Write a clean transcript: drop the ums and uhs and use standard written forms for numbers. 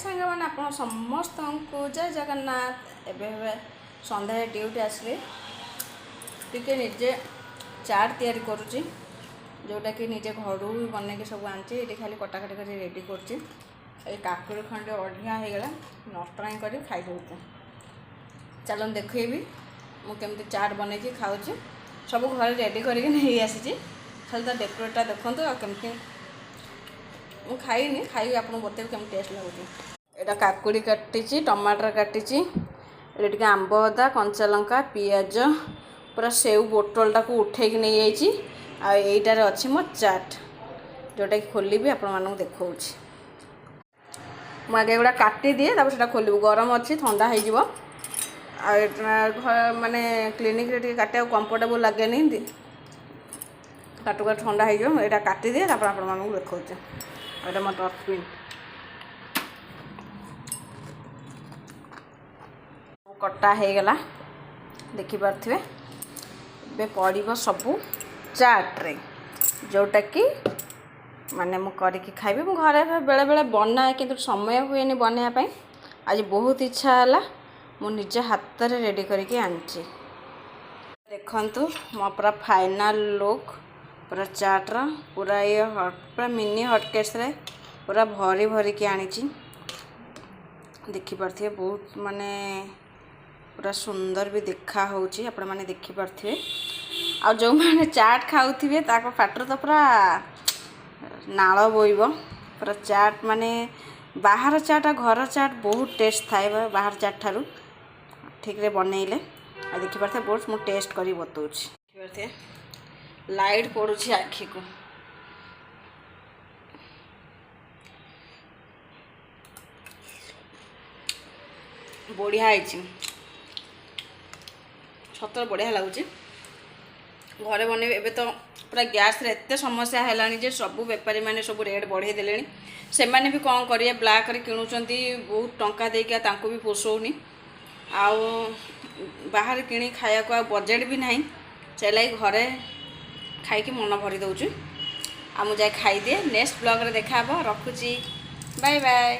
ସାଙ୍ଗମାନେ, ଆପଣ ସମସ୍ତଙ୍କୁ ଜୟ ଜଗନ୍ନାଥ। ଏବେ ଏବେ ସନ୍ଧ୍ୟାରେ ଡ୍ୟୁଟି ଆସିଲି, ଟିକେ ନିଜେ ଚାଟ୍ ତିଆରି କରୁଛି, ଯେଉଁଟାକି ନିଜେ ଘରୁ ବି ବନେଇକି ସବୁ ଆଣିଛି। ଏଇଠି ଖାଲି କଟାକଟି କରି ରେଡ଼ି କରୁଛି। ଏଇ କାକୁଡ଼ି ଖଣ୍ଡେ ଅଧିକା ହେଇଗଲା, ନଷ୍ଟ କାହିଁ କରି ଖାଇଦେଉଛି। ଚାଲନ୍ତୁ ଦେଖେଇବି ମୁଁ କେମିତି ଚାଟ୍ ବନେଇକି ଖାଉଛି। ସବୁ ଘରେ ରେଡ଼ି କରିକି ନେଇ ଆସିଛି, ଖାଲି ତା ଡେକୋରେଟ୍ଟା ଦେଖନ୍ତୁ। ଆଉ କେମିତି ମୁଁ ଖାଇନି, ଖାଇବି, ଆପଣଙ୍କୁ ବତେଇବି କେମିତି ଟେଷ୍ଟ ଲାଗୁଛି। ଏଇଟା କାକୁଡ଼ି କାଟିଛି, ଟମାଟର କାଟିଛି, ଏଇଟା ଟିକେ ଆମ୍ବ ଅଦା, କଞ୍ଚା ଲଙ୍କା, ପିଆଜ, ପୁରା ସେଉ ବୋଟଲଟାକୁ ଉଠେଇକି ନେଇଯାଇଛି। ଆଉ ଏଇଟାରେ ଅଛି ମୋ ଚାଟ୍, ଯେଉଁଟାକି ଖୋଲିବି ଆପଣମାନଙ୍କୁ ଦେଖାଉଛି। ମୁଁ ଆଗେ ଏଗୁଡ଼ା କାଟିଦିଏ, ତାପରେ ସେଇଟା ଖୋଲିବୁ। ଗରମ ଅଛି, ଥଣ୍ଡା ହେଇଯିବ। ଆଉ ଏଇଟା ମାନେ କ୍ଲିନିକ୍ରେ ଟିକେ କାଟିବାକୁ କମ୍ଫର୍ଟେବୁଲ୍ ଲାଗେନି, କାଟୁ କାଟୁ ଥଣ୍ଡା ହେଇଯିବ। ମୁଁ ଏଇଟା କାଟିଦିଏ, ତାପରେ ଆପଣମାନଙ୍କୁ ଦେଖାଉଛି। ଆଉ ଏଇଟା ମୋ ଡଷ୍ଟବିନ୍ କଟା ହେଇଗଲା, ଦେଖିପାରୁଥିବେ। ଏବେ ପଡ଼ିବ ସବୁ ଚାଟ୍ରେ, ଯେଉଁଟାକି ମାନେ ମୁଁ କରିକି ଖାଇବି। ମୁଁ ଘରେ ବେଳେବେଳେ ବନାଏ, କିନ୍ତୁ ସମୟ ହୁଏନି ବନେଇବା ପାଇଁ। ଆଜି ବହୁତ ଇଚ୍ଛା ହେଲା, ମୁଁ ନିଜ ହାତରେ ରେଡ଼ି କରିକି ଆଣିଛି। ଦେଖନ୍ତୁ ମୋ ପୁରା ଫାଇନାଲ୍ ଲୁକ୍, ପୁରା ଚାଟ୍ର ପୁରା ଇଏ ପୁରା ମିନି ହଟକେସ୍ରେ ପୁରା ଭରି ଭରିକି ଆଣିଛି। ଦେଖିପାରୁଥିବେ, ବହୁତ ମାନେ ପୁରା ସୁନ୍ଦର ବି ଦେଖା ହେଉଛି, ଆପଣମାନେ ଦେଖିପାରୁଥିବେ। ଆଉ ଯେଉଁମାନେ ଚାଟ୍ ଖାଉଥିବେ, ତାଙ୍କ ପାଟିରୁ ତ ପୁରା ନାଳ ବୋଇବ। ପୁରା ଚାଟ୍ ମାନେ ବାହାର ଚାଟ୍ ଆଉ ଘର ଚାଟ୍ ବହୁତ ଟେଷ୍ଟ ଥାଏ ବାହାର ଚାଟ୍ ଠାରୁ, ଠିକ୍ରେ ବନେଇଲେ। ଆଉ ଦେଖିପାରୁଥିବେ ବହୁତ, ମୁଁ ଟେଷ୍ଟ କରି ବତଉଛି। ଦେଖିପାରୁଥିବେ, ଲାଇଟ୍ ପଡ଼ୁଛି ଆଖିକୁ। ବଢ଼ିଆ ହେଇଛି, ସତରେ ବଢ଼ିଆ ଲାଗୁଛି। ଘରେ ବନେଇବେ। ଏବେ ତ ପୁରା ଗ୍ୟାସ୍ରେ ଏତେ ସମସ୍ୟା ହେଲାଣି ଯେ ସବୁ ବେପାରୀମାନେ ସବୁ ରେଟ୍ ବଢ଼େଇ ଦେଲେଣି। ସେମାନେ ବି କ'ଣ କରିବେ, ବ୍ଲାକ୍ରେ କିଣୁଛନ୍ତି ବହୁତ ଟଙ୍କା ଦେଇକି, ଆଉ ତାଙ୍କୁ ବି ପୋଷଉନି। ଆଉ ବାହାରେ କିଣି ଖାଇବାକୁ ଆଉ ବଜେଟ୍ ବି ନାହିଁ, ସେ ଲାଗି ଘରେ ଖାଇକି ମନ ଭରି ଦେଉଛୁ। ଆଉ ମୁଁ ଯାଇ ଖାଇଦିଏ। ନେକ୍ସଟ ବ୍ଲଗ୍ରେ ଦେଖା ହେବ, ରଖୁଛି, ବାଏ ବାଏ।